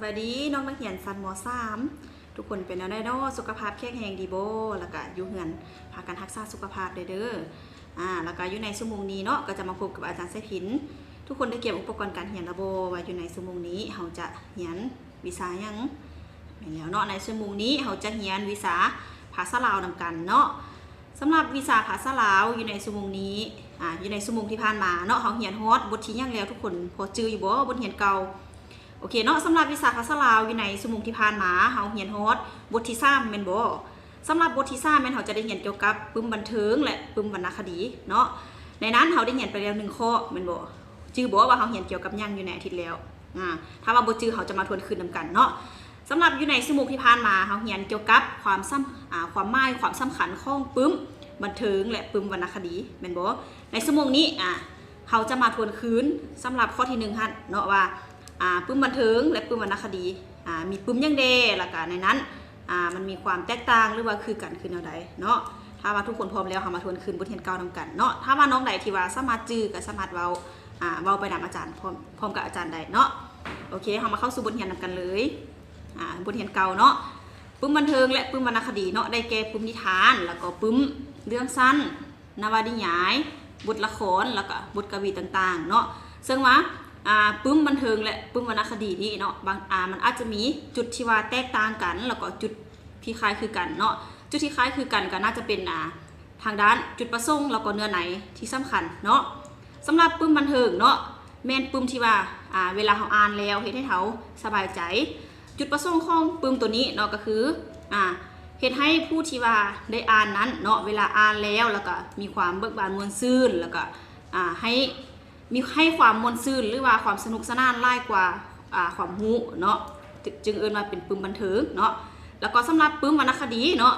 ສະບາຍດີນ້ອງນັກຮຽນຊັ້ນ ມ.ສາມ ທຸກຄົນເປັນແນວໃດເນາະ? ສຸຂະພາບແຂງແຮງດີບໍ່? ແລ້ວກະຢູ່ເຮືອນພາກັນຮັກສາສຸຂະພາບແດ່ເດີ. ອາ ແລ້ວກະຢູ່ໃນຊົ່ວໂມງນີ້ເນາະ ກະຈະມາພົບກັບອາຈານໄຊພິນ. ທຸກຄົນໄດ້ກຽມອຸປະກອນການຮຽນແລ້ວບໍ່? ວ່າຢູ່ໃນຊົ່ວໂມງນີ້ເຮົາຈະຮຽນວິຊາຫຍັງ? ແມ່ນແລ້ວເນາະ, ໃນຊົ່ວໂມງນີ້ເຮົາຈະຮຽນວິຊາພາສາລາວນຳກັນເນາະ. ສຳລັບວິຊາພາສາລາວຢູ່ໃນຊົ່ວໂມງນີ້ ອາ ຢູ່ໃນຊົ່ວໂມງທີ່ຜ່ານມາເນາະ ເຮົາຮຽນຮອດບົດທີຫຍັງແລ້ວ? ທຸກຄົນພໍຈື່ຢູ່ບໍ່? ບົດຮຽນເກົ່າ. ໂອເຄເນາະ, ສຳລັບວິຊາພາສາລາວຢູ່ໃນຊົ່ວໂມງທີ່ຜ່ານມາ ເຮົາຮຽນຮອດບົດທີສາມແມ່ນບໍ່? ສຳລັບບົດທີສາມແມ່ນເຮົາຈະໄດ້ຮຽນກ່ຽວກັບປຶ້ມບັນເທີງ ແລະ ປຶ້ມວັນນະຄະດີເນາະ. ໃນນັ້ນເຮົາໄດ້ຮຽນໄປແລ້ວໜຶ່ງຂໍ້ແມ່ນບໍ່? ຈື່ບໍ່ວ່າເຮົາຮຽນກ່ຽວກັບຫຍັງຢູ່ໃນອາທິດແລ້ວ? ອາ ຖ້າວ່າບໍ່ຈື່ ເຮົາຈະມາທວນຄືນນຳກັນເນາະ. ສຳລັບຢູ່ໃນຊົ່ວໂມງທີ່ຜ່ານມາ ເຮົາຮຽນກ່ຽວກັບຄວາມສຳ ອາ ຄວາມໝາຍ ຄວາມສຳຄັນຂອງປຶ້ມບັນເທີງ ແລະ ປຶ້ມວັນນະຄະດີແມ່ນບໍ່? ໃນຊົ່ວໂມງນີ້ ອາ ເຮົາຈະມາທວນຄືນສຳລັບຂໍ້ທີໜຶ່ງຫັ້ນເນາະ ວ່າ ອາ ປຶ້ມບັນເທີງ ແລະ ປຶ້ມວັນນະຄະດີ ອາ ມີປຶ້ມຫຍັງແດ່ ແລ້ວກະໃນນັ້ນ ອາ ມັນມີຄວາມແຕກຕ່າງ ຫຼືວ່າຄືກັນຄືແນວໃດເນາະ. ຖ້າວ່າທຸກຄົນພ້ອມແລ້ວ ເຮົາມາທວນຄືນບົດຮຽນເກົ່ານຳກັນເນາະ. ຖ້າວ່ານ້ອງໃດທີ່ວ່າສາມາດຈື່ ກະສາມາດເວົ້າ ອາ ເວົ້າໄປນຳອາຈານ ພ້ອມ ພ້ອມກັບອາຈານໄດ້ເນາະ. ໂອເຄ ເຮົາມາເຂົ້າສູ່ບົດຮຽນນຳກັນເລີຍ. ອາ ບົດຮຽນເກົ່າເນາະ ປຶ້ມບັນເທີງ ແລະ ປຶ້ມວັນນະຄະດີເນາະ ໄດ້ແກ່ປຶ້ມນິທານ ແລ້ວກໍປຶ້ມເລື່ອງສັ້ນ ນະວະນິຍາຍ ບົດລະຄອນ ແລ້ວກະບົດກະວີຕ່າງໆເນາະ. ເຊິ່ງວ່າ ອາ ປຶ້ມບັນເທີງ ແລະ ປຶ້ມວັນນະຄະດີນີ້ເນາະ ບາງ ອາ ມັນອາດຈະມີຈຸດທີ່ວ່າແຕກຕ່າງກັນ ແລ້ວກໍຈຸດທີ່ຄ້າຍຄືກັນເນາະ. ຈຸດທີ່ຄ້າຍຄືກັນກະໜ້າຈະເປັນ ອາ ທາງດ້ານຈຸດປະສົງ ແລ້ວກໍເນື້ອໃນທີ່ສຳຄັນເນາະ. ສຳລັບປຶ້ມບັນເທີງເນາະ ແມ່ນປຶ້ມທີ່ວ່າ ອາ ເວລາເຮົາອ່ານແລ້ວເຮັດໃຫ້ເຮົາສະບາຍໃຈ. ຈຸດປະສົງຂອງປຶ້ມໂຕນີ້ເນາະ ກະຄື ອາ ເຮັດໃຫ້ຜູ້ທີ່ວ່າໄດ້ອ່ານນັ້ນເນາະ ເວລາອ່ານແລ້ວ ແລ້ວກະມີຄວາມເບີກບານມ່ວນຊື່ນ ແລ້ວກະ ອາ ໃຫ້ ມີ ໃຫ້ຄວາມມ່ວນຊື່ນ ຫຼືວ່າຄວາມສະໜຸກສະໜານຫຼາຍກວ່າ ອາ ຄວາມຮູ້ເນາະ ຈຶ່ງເອີ້ນວ່າເປັນປຶ້ມບັນເທີງເນາະ. ແລ້ວກໍສຳລັບປຶ້ມວັນນະຄະດີເນາະ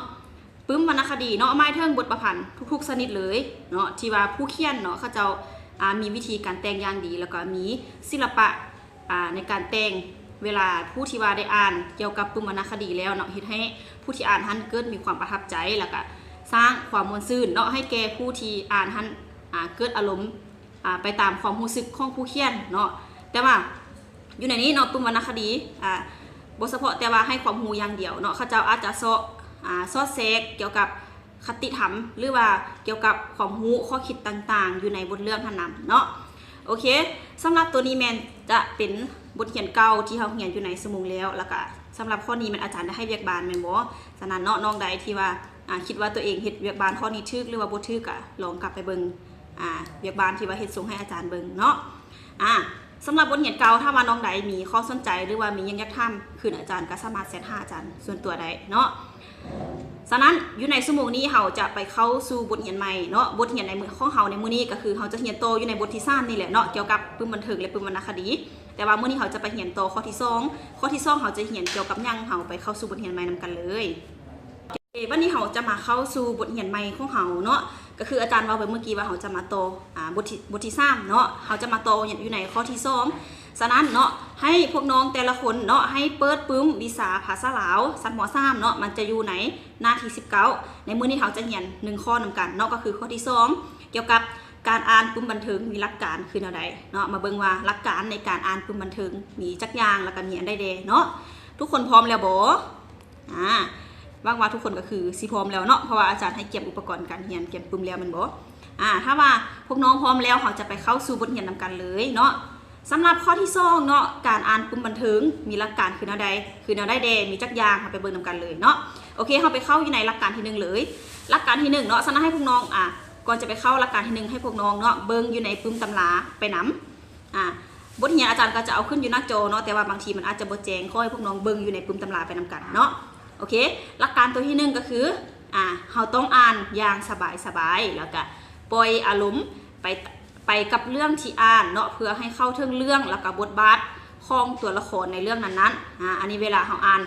ປຶ້ມວັນນະຄະດີເນາະ ໝາຍເຖິງບົດປະພັນທຸກໆຊະນິດເລີຍເນາະ ທີ່ວ່າຜູ້ຂຽນເນາະ ເຂົາເຈົ້າ ອາ ມີວິທີການແຕ່ງຢ່າງດີ ແລ້ວກໍມີສິລະປະ ອາ ໃນການແຕ່ງ. ເວລາຜູ້ທີ່ວ່າໄດ້ອ່ານກ່ຽວກັບປຶ້ມວັນນະຄະດີແລ້ວເນາະ ເຮັດໃຫ້ຜູ້ທີ່ອ່ານຫັ້ນເກີດມີຄວາມປະທັບໃຈ ແລ້ວກະສ້າງຄວາມມ່ວນຊື່ນເນາະ ໃຫ້ແກ່ຜູ້ທີ່ອ່ານຫັ້ນ ອາ ເກີດອາລົມ ອາ ໄປຕາມຄວາມຮູ້ສຶກຂອງຜູ້ຂຽນເນາະ. ແຕ່ວ່າຢູ່ໃນນີ້ເນາະ ປຶ້ມວັນນະຄະດີ ອາ ບໍ່ສະເພາະແຕ່ວ່າໃຫ້ຄວາມຮູ້ຢ່າງດຽວເນາະ ເຂົາເຈົ້າອາດຈະເສາະ ອາ ສອດແຊກກ່ຽວກັບຄະຕິທຳ ຫຼືວ່າກ່ຽວກັບຄວາມຮູ້ ຂໍ້ຄິດຕ່າງໆ ຢູ່ໃນບົດເລື່ອງຫັ້ນນຳເນາະ. ໂອເຄ ສຳລັບໂຕນີ້ແມ່ນຈະເປັນບົດຮຽນເກົ່າທີ່ເຮົາຮຽນຢູ່ໃນຊົ່ວໂມງແລ້ວ ແລ້ວກະສຳລັບຂໍ້ນີ້ແມ່ນອາຈານໄດ້ໃຫ້ວຽກບ້ານແມ່ນບໍ່? ສະນັ້ນເນາະ ນ້ອງໃດທີ່ວ່າ ອາ ຄິດວ່າໂຕເອງເຮັດວຽກບ້ານຂໍ້ນີ້ຖືກ ຫຼືວ່າບໍ່ຖືກ ກະລອງກັບໄປເບິ່ງ ອາ ວຽກບ້ານທີ່ວ່າເຮັດສົ່ງໃຫ້ອາຈານເບິ່ງເນາະ. ອາ ສຳລັບບົດຮຽນເກົ່າ ຖ້າວ່ານ້ອງໃດມີຂໍ້ສົນໃຈ ຫຼືວ່າມີຫຍັງຢາກຖາມຄືນອາຈານ ກະສາມາດແຊັດຫາອາຈານສ່ວນຕົວໄດ້ເນາະ. ສະນັ້ນ ຢູ່ໃນຊົ່ວໂມງນີ້ ເຮົາຈະໄປເຂົ້າສູ່ບົດຮຽນໃໝ່ເນາະ. ບົດຮຽນໃນມື້ ຂອງເຮົາໃນມື້ນີ້ ກະຄືເຮົາຈະຮຽນຕໍ່ຢູ່ໃນບົດທີສາມນີ້ແຫຼະເນາະ ກ່ຽວກັບປຶ້ມບັນເທີງ ແລະ ປຶ້ມວັນນະຄະດີ. ແຕ່ວ່າມື້ນີ້ເຮົາຈະໄປຮຽນຕໍ່ຂໍ້ທີສອງ ຂໍ້ທີສອງເຮົາຈະຮຽນກ່ຽວກັບຫຍັງ? ເຮົາໄປເຂົ້າສູ່ບົດຮຽນໃໝ່ນຳກັນເລີຍ. ເອ ບັດນີ້ເຮົາຈະມາເຂົ້າສູ່ບົດຮຽນໃໝ່ຂອງເຮົາເນາະ ກະຄືອາຈານເວົ້າໄປເມື່ອກີ້ວ່າເຮົາຈະມາຕໍ່ ອາ ບົດທີ ບົດທີສາມເນາະ ເຮົາຈະມາຕໍ່ຢູ່ໃນຂໍ້ທີສອງ. ສະນັ້ນເນາະ ໃຫ້ພວກນ້ອງແຕ່ລະຄົນເນາະ ໃຫ້ເປີດປຶ້ມວິຊາພາສາລາວຊັ້ນ ມ.ສາມ ເນາະ ມັນຈະຢູ່ໃນໜ້າທີສິບເກົ້າ. ໃນມື້ນີ້ເຮົາຈະຮຽນໜຶ່ງຂໍ້ນຳກັນເນາະ ກະຄືຂໍ້ທີສອງ ກ່ຽວກັບການອ່ານປຶ້ມບັນເທີງມີຫຼັກການຄືແນວໃດເນາະ. ມາເບິ່ງວ່າຫຼັກການໃນການອ່ານປຶ້ມບັນເທີງມີຈັກຢ່າງ ແລ້ວກະມີອັນໃດແດ່ເນາະ. ທຸກຄົນພ້ອມແລ້ວບໍ່? ອາ ຫວັງວ່າທຸກຄົນກະຄືຊິພ້ອມແລ້ວເນາະ ເພາະວ່າອາຈານໃຫ້ກຽມອຸປະກອນການຮຽນ ກຽມປຶ້ມແລ້ວແມ່ນບໍ່? ອາ ຖ້າວ່າພວກນ້ອງພ້ອມແລ້ວ ເຮົາຈະໄປເຂົ້າສູ່ບົດຮຽນນຳກັນເລີຍເນາະ. ສຳລັບຂໍ້ທີສອງເນາະ ການອ່ານປຶ້ມບັນເທີງມີຫຼັກການຄືແນວໃດ ຄືແນວໃດແດ່ ມີຈັກຢ່າງ ເຮົາໄປເບິ່ງນຳກັນເລີຍເນາະ. ໂອເຄ ເຮົາໄປເຂົ້າຢູ່ໃນຫຼັກການທີໜຶ່ງເລີຍ. ຫຼັກການທີໜຶ່ງເນາະ ສະນັ້ນໃຫ້ພວກນ້ອງ ອາ ກ່ອນຈະໄປເຂົ້າຫຼັກການທີໜຶ່ງ ໃຫ້ພວກນ້ອງເນາະ ເບິ່ງຢູ່ໃນປຶ້ມຕຳລາໄປນຳ. ອາ ບົດຮຽນອາຈານກະຈະເອົາຂຶ້ນຢູ່ໜ້າຈໍເນາະ ແຕ່ວ່າບາງທີມັນອາດຈະບໍ່ແຈ້ງ ຂໍໃຫ້ພວກນ້ອງເບິ່ງຢູ່ໃນປຶ້ມຕຳລາໄປນຳກັນເນາະ. ໂອເຄ ຫຼັກການໂຕທີໜຶ່ງກະຄື ອາ ເຮົາຕ້ອງອ່ານຢ່າງສະບາຍໆ ແລ້ວກະປ່ອຍອາລົມໄປ ໄປກັບເລື່ອງທີ່ອ່ານເນາະ ເພື່ອໃຫ້ເຂົ້າເຖິງເລື່ອງ ແລ້ວກະບົດບາດຂອງຕົວລະຄອນໃນເລື່ອງນັ້ນໆ. ອາ ອັນນີ້ເວລາເຮົາອ່ານ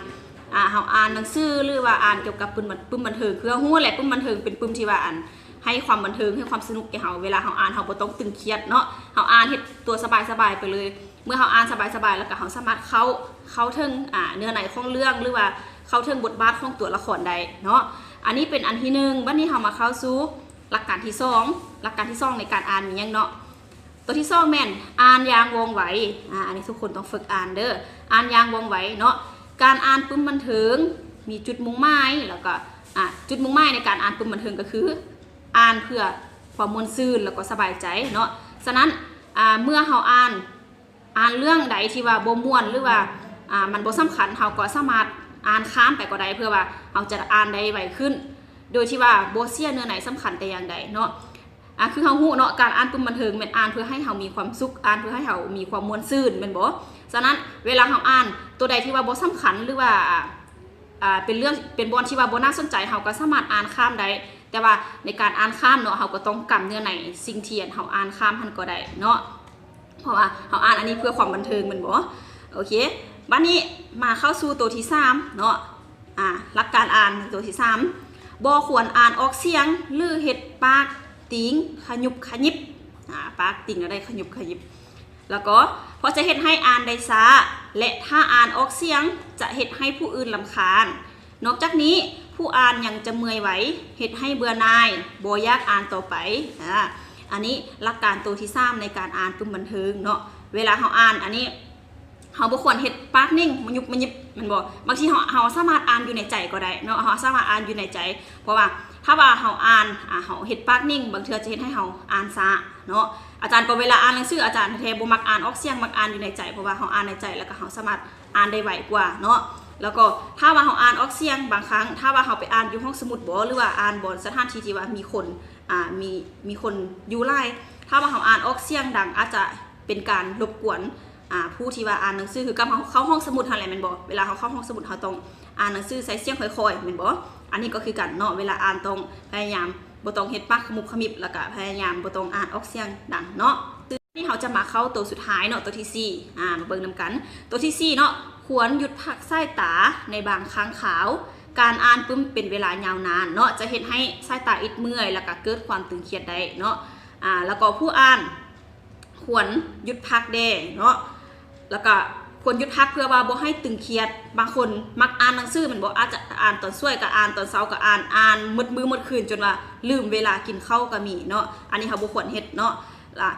ອາ ເຮົາອ່ານໜັງສື ຫຼືວ່າອ່ານກ່ຽວກັບປຶ້ມ ປຶ້ມບັນເທີງ ຄືເຮົາຮູ້ແຫຼະ ປຶ້ມບັນເທີງເປັນປຶ້ມທີ່ວ່າ ອັນ ໃຫ້ຄວາມບັນເທີງ ໃຫ້ຄວາມສະໜຸກແກ່ເຮົາ ເວລາເຮົາອ່ານ ເຮົາບໍ່ຕ້ອງຕຶງຄຽດເນາະ ເຮົາອ່ານເຮັດຕົວສະບາຍໆໄປເລີຍ. ເມື່ອເຮົາອ່ານສະບາຍໆ ແລ້ວກະເຮົາສາມາດເຂົ້າ ເຂົ້າເຖິງ ອາ ເນື້ອໃນຂອງເລື່ອງ ຫຼືວ່າເຂົ້າເຖິງບົດບາດຂອງຕົວລະຄອນໄດ້ເນາະ. ອັນນີ້ເປັນອັນທີໜຶ່ງ. ບັດນີ້ເຮົາມາເຂົ້າສູ່ຫຼັກການທີສອງ. ຫຼັກການທີສອງໃນການອ່ານມີຫຍັງເນາະ? ຕົວທີສອງແມ່ນອ່ານຢ່າງວ່ອງໄວ. ອາ ອັນນີ້ທຸກຄົນຕ້ອງຝຶກອ່ານເດີ ອ່ານຢ່າງວ່ອງໄວເນາະ. ການອ່ານປຶ້ມບັນເທີງມີຈຸດມຸ່ງໝາຍ ແລ້ວກໍ ອາ ຈຸດມຸ່ງໝາຍໃນການອ່ານປຶ້ມບັນເທີງກໍຄື ອ່ານເພື່ອຄວາມມ່ວນຊື່ນ ແລ້ວກໍສະບາຍໃຈເນາະ. ສະນັ້ນ ອາ ເມື່ອເຮົາອ່ານ ອ່ານເລື່ອງໃດທີ່ວ່າບໍ່ມ່ວນ ຫຼືວ່າ ອາ ມັນບໍ່ສຳຄັນ ເຮົາກໍສາມາດອ່ານຂ້າມໄປກໍໄດ້ ເພື່ອວ່າເຮົາຈະອ່ານໄດ້ໄວຂຶ້ນ ໂດຍທີ່ວ່າບໍ່ເສຍເນື້ອໃນສຳຄັນແຕ່ຢ່າງໃດເນາະ. ອາ ຄືເຮົາຮູ້ເນາະ ການອ່ານປຶ້ມບັນເທີງແມ່ນອ່ານເພື່ອໃຫ້ເຮົາມີຄວາມສຸກ ອ່ານເພື່ອໃຫ້ເຮົາມີຄວາມມ່ວນຊື່ນແມ່ນບໍ່? ສະນັ້ນເວລາເຮົາອ່ານຕົວໃດທີ່ວ່າບໍ່ສຳຄັນ ຫຼືວ່າ ອາ ເປັນເລື່ອງ ເປັນບ່ອນທີ່ວ່າບໍ່ໜ້າສົນໃຈ ເຮົາກໍສາມາດອ່ານຂ້າມໄດ້ ແຕ່ວ່າໃນການອ່ານຂ້າມເນາະ ເຮົາກໍຕ້ອງກຳເນື້ອໃນສິ່ງທີ່ເຮົາອ່ານຂ້າມຫັ້ນກໍໄດ້ເນາະ. ເພາະວ່າເຮົາອ່ານອັນນີ້ເພື່ອຄວາມບັນເທີງແມ່ນບໍ່? ໂອເຄ ບາດນີ້ມາເຂົ້າສູ່ຕົວທີສາມເນາະ. ອາ ຫຼັກການອ່ານຕົວທີສາມ ບໍ່ຄວນອ່ານອອກສຽງ ຫຼືເຮັດປາກຕິງຂະຫຍຸບຂະຫຍິບ. ອາ ປາກຕິງແນວໃດ ຂະຫຍຸບຂະຫຍິບ. ແລ້ວກໍ ເພາະຈະເຮັດໃຫ້ອ່ານໄດ້ຊ້າ ແລະ ຖ້າອ່ານອອກສຽງ ຈະເຮັດໃຫ້ຜູ້ອື່ນລຳຄານ. ນອກຈາກນີ້ ຜູ້ອ່ານຍັງຈະເມື່ອຍໄວ ເຮັດໃຫ້ເບື່ອໜ່າຍ ບໍ່ຢາກອ່ານຕໍ່ໄປ. ອາ ອັນນີ້ຫຼັກການໂຕທີສາມໃນການອ່ານປຶ້ມບັນເທີງເນາະ. ເວລາເຮົາອ່ານອັນນີ້ ເຮົາບໍ່ຄວນເຮັດປາກເໜັງມະຍຸບມະຍິບແມ່ນບໍ່? ບາງທີເຮົາ ເຮົາສາມາດອ່ານຢູ່ໃນໃຈກໍໄດ້ເນາະ ເຮົາສາມາດອ່ານຢູ່ໃນໃຈ ເພາະວ່າຖ້າວ່າເຮົາອ່ານ ອາ ເຮົາເຮັດປາກເໜັງ ບາງເທື່ອຈະເຮັດໃຫ້ເຮົາອ່ານຊ້າເນາະ. ອາຈານກໍເວລາອ່ານໜັງສື ອາຈານແທ້ໆບໍ່ມັກອ່ານອອກສຽງ ມັກອ່ານຢູ່ໃນໃຈ ເພາະວ່າເຮົາອ່ານໃນໃຈ ແລ້ວກໍເຮົາສາມາດ ອ່ານໄດ້ໄວກວ່າເນາະ. ແລ້ວກໍຖ້າວ່າເຮົາອ່ານອອກສຽງ ບາງຄັ້ງຖ້າວ່າເຮົາໄປອ່ານຢູ່ຫ້ອງສະໝຸດບໍ ຫຼືວ່າອ່ານບ່ອນສະຖານທີ່ທີ່ວ່າມີຄົນ ອາ ມີ ມີຄົນຢູ່ຫຼາຍ ຖ້າວ່າເຮົາອ່ານອອກສຽງດັງ ອາດຈະເປັນການລົບກວນ ອາ ຜູ້ທີ່ວ່າອ່ານໜັງສື ຄືກັບເຮົາເຂົ້າຫ້ອງສະໝຸດຫັ້ນແຫຼະແມ່ນບໍ່? ເວລາເຮົາເຂົ້າຫ້ອງສະໝຸດ ເຮົາຕ້ອງອ່ານໜັງສືໃສ່ສຽງຄ່ອຍໆແມ່ນບໍ່? ອັນນີ້ກໍຄືກັນເນາະ ເວລາອ່ານຕ້ອງພະຍາຍາມບໍ່ຕ້ອງເຮັດປາກຂະໝຸບຂະໝິບ ແລ້ວກະພະຍາຍາມບໍ່ຕ້ອງອ່ານອອກສຽງດັງເນາະ. ນີ້ເຮົາຈະມາເຂົ້າໂຕສຸດທ້າຍເນາະ ໂຕທີສີ່ ອາ ມາເບິ່ງນຳກັນ. ໂຕທີສີ່ເນາະ ຄວນຢຸດພັກສາຍຕາໃນບາງຄັ້ງຄາວ. ການອ່ານປຶ້ມເປັນເວລາຍາວນານເນາະ ຈະເຮັດໃຫ້ສາຍຕາອິດເມື່ອຍ ແລ້ວກະເກີດຄວາມຕຶງຄຽດໄດ້ເນາະ. ອາ ແລ້ວກໍຜູ້ອ່ານຄວນຢຸດພັກແດ່ເນາະ ແລ້ວກະຄວນຢຸດພັກເພື່ອວ່າບໍ່ໃຫ້ຕຶງຄຽດ. ບາງຄົນມັກອ່ານໜັງສືແມ່ນບໍ່? ອາດຈະອ່ານຕອນສວຍກະອ່ານ ຕອນເຊົ້າກະອ່ານ ອ່ານໝົດມື້ໝົດຄືນ ຈົນວ່າລືມເວລາກິນເຂົ້າກະມີເນາະ. ອັນນີ້ເຮົາບໍ່ຄວນເຮັດເນາະ. ລະ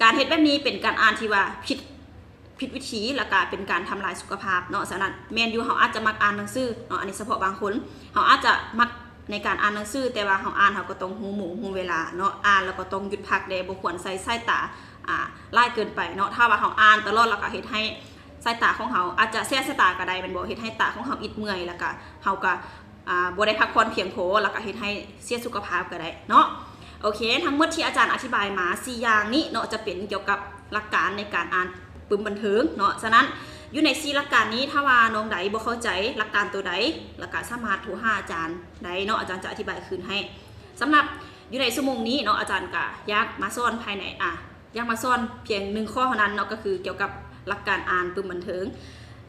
ການເຮັດແບບນີ້ເປັນການອ່ານທີ່ວ່າຜິດ ຜິດວິທີ ແລ້ວກະເປັນການທຳລາຍສຸຂະພາບເນາະ. ສະນັ້ນແມ່ນຢູ່ ເຮົາອາດຈະມັກອ່ານໜັງສືເນາະ ອັນນີ້ສະເພາະບາງຄົນ ເຮົາອາດຈະມັກໃນການອ່ານໜັງສື ແຕ່ວ່າເຮົາອ່ານ ເຮົາກໍຕ້ອງຮູ້ໂມງຮູ້ເວລາເນາະ. ອ່ານແລ້ວກໍຕ້ອງຢຸດພັກແດ່ ບໍ່ຄວນໃສ່ສາຍຕາ ອາ ຫຼາຍເກີນໄປເນາະ. ຖ້າວ່າເຮົາອ່ານຕະຫຼອດ ແລ້ວກໍເຮັດໃຫ້ສາຍຕາຂອງເຮົາ ອາດຈະແສບສາຍຕາກໍໄດ້ແມ່ນບໍ່? ເຮັດໃຫ້ຕາຂອງເຮົາອິດເມື່ອຍ ແລ້ວກະເຮົາກະ ອາ ບໍ່ໄດ້ພັກຜ່ອນພຽງພໍ ແລ້ວກະເຮັດໃຫ້ເສຍສຸຂະພາບກໍໄດ້ເນາະ. ໂອເຄ ທັງໝົດທີ່ອາຈານອະທິບາຍມາສີ່ຢ່າງນີ້ເນາະ ຈະເປັນກ່ຽວກັບຫຼັກການໃນການອ່ານປຶ້ມບັນເທີງເນາະ. ສະນັ້ນ ຢູ່ໃນສີ່ຫຼັກການນີ້ ຖ້າວ່ານ້ອງໃດບໍ່ເຂົ້າໃຈຫຼັກການໂຕໃດ ແລ້ວກະສາມາດໂທຫາອາຈານໄດ້ເນາະ ອາຈານຈະອະທິບາຍຄືນໃຫ້. ສຳລັບຢູ່ໃນຊົ່ວໂມງນີ້ເນາະ ອາຈານກະຢາກມາສອນພາຍໃນ ອາ ຢາກມາສອນພຽງໜຶ່ງຂໍ້ເທົ່ານັ້ນເນາະ ກໍຄືກ່ຽວກັບຫຼັກການອ່ານປຶ້ມບັນເທີງ.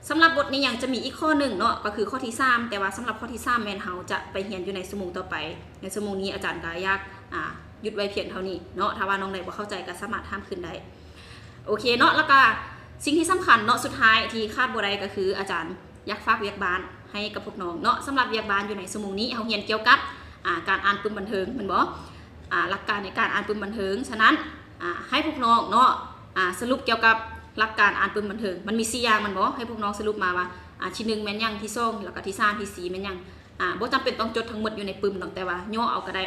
ສຳລັບບົດນີ້ຍັງຈະມີອີກຂໍ້ໜຶ່ງເນາະ ກໍຄືຂໍ້ທີສາມ ແຕ່ວ່າສຳລັບຂໍ້ທີສາມແມ່ນເຮົາຈະໄປຮຽນຢູ່ໃນຊົ່ວໂມງຕໍ່ໄປ. ໃນຊົ່ວໂມງນີ້ອາຈານກໍຢາກ ອາ ຢຸດໄວ້ພຽງເທົ່ານີ້ເນາະ. ຖ້າວ່ານ້ອງໃດບໍ່ເຂົ້າໃຈກໍສາມາດຖາມຄືນໄດ້. ໂອເຄເນາະ ແລ້ວກະສິ່ງທີ່ສຳຄັນເນາະ ສຸດທ້າຍທີ່ຂາດບໍ່ໄດ້ກໍຄືອາຈານ ຢາກຝາກວຽກບ້ານໃຫ້ກັບພວກນ້ອງເນາະ. ສຳລັບວຽກບ້ານຢູ່ໃນຊົ່ວໂມງນີ້ ເຮົາຮຽນກ່ຽວກັບ ອາ ການອ່ານປຶ້ມບັນເທີງແມ່ນບໍ່? ອາ ຫຼັກການໃນການອ່ານປຶ້ມບັນເທີງ. ສະນັ້ນ ອາ ໃຫ້ພວກນ້ອງເນາະ ອາ ສະຫຼຸບກ່ຽວກັບຫຼັກການອ່ານປຶ້ມບັນເທີງ ມັນມີສີ່ຢ່າງແມ່ນບໍ່? ໃຫ້ພວກນ້ອງສະຫຼຸບມາວ່າ ອາ ທີໜຶ່ງແມ່ນຫຍັງ ທີສອງ ແລ້ວກະທີສາມ ທີສີ່ແມ່ນຫຍັງ. ອາ ບໍ່ຈຳເປັນຕ້ອງຈົດທັງໝົດຢູ່ໃນປຶ້ມດອກ ແຕ່ວ່າຫຍໍ້ເອົາກໍໄດ້.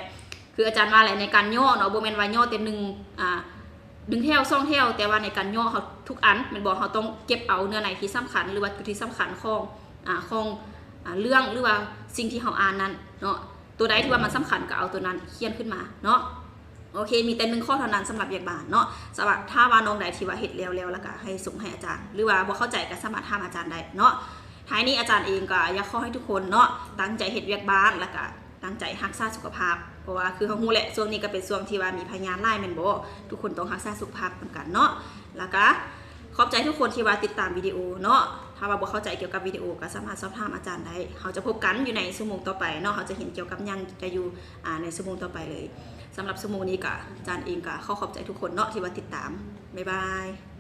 ຄືອາຈານວ່າແຫຼະ ໃນການຫຍໍ້ເນາະ ບໍ່ແມ່ນວ່າຫຍໍ້ແຕ່ໜຶ່ງ ອາ ໜຶ່ງແຖວສອງແຖວ ແຕ່ວ່າໃນການຫຍໍ້ເຮົາທຸກອັນແມ່ນບໍ່? ເຮົາຕ້ອງເກັບເອົາເນື້ອໃນທີ່ສຳຄັນ ຫຼືວ່າຈຸດທີ່ສຳຄັນຂອງ ອາ ຂອງ ອາ ເລື່ອງ ຫຼືວ່າສິ່ງທີ່ເຮົາອ່ານນັ້ນເນາະ. ຕົວໃດທີ່ວ່າມັນສຳຄັນກໍເອົາຕົວນັ້ນຂຽນຂຶ້ນມາເນາະ. ໂອເຄ ມີແຕ່ໜຶ່ງຂໍ້ເທົ່ານັ້ນສຳລັບວຽກບ້ານເນາະ. ສຳລັບ ຖ້າວ່ານ້ອງໃດທີ່ວ່າເຮັດແລ້ວໆ ແລ້ວກໍໃຫ້ສົ່ງໃຫ້ອາຈານ ຫຼືວ່າບໍ່ເຂົ້າໃຈກໍສາມາດຖາມອາຈານໄດ້ເນາະ. ທ້າຍນີ້ອາຈານເອງກໍຢາກຂໍໃຫ້ທຸກຄົນເນາະ ຕັ້ງໃຈເຮັດວຽກບ້ານ ແລ້ວກໍ ຕັ້ງໃຈຮັກສາສຸຂະພາບ ເພາະວ່າຄືເຮົາຮູ້ແຫຼະ ຊ່ວງນີ້ກໍເປັນຊ່ວງທີ່ວ່າມີພະຍາດຫຼາຍແມ່ນບໍ່? ທຸກຄົນຕ້ອງຮັກສາສຸຂະພາບນຳກັນເນາະ. ແລ້ວກະຂອບໃຈທຸກຄົນທີ່ວ່າຕິດຕາມວິດີໂອເນາະ. ຖ້າວ່າບໍ່ເຂົ້າໃຈກ່ຽວກັບວິດີໂອ ກໍສາມາດສອບຖາມອາຈານໄດ້. ເຮົາຈະພົບກັນຢູ່ໃນຊົ່ວໂມງຕໍ່ໄປເນາະ. ເຮົາຈະຮຽນກ່ຽວກັບຫຍັງ ຈະຢູ່ ອາ ໃນຊົ່ວໂມງຕໍ່ໄປເລີຍ. ສຳລັບຊົ່ວໂມງນີ້ກະ ອາຈານເອງກະຂໍຂອບໃຈທຸກຄົນເນາະ ທີ່ວ່າຕິດຕາມ. ບາຍບາຍ.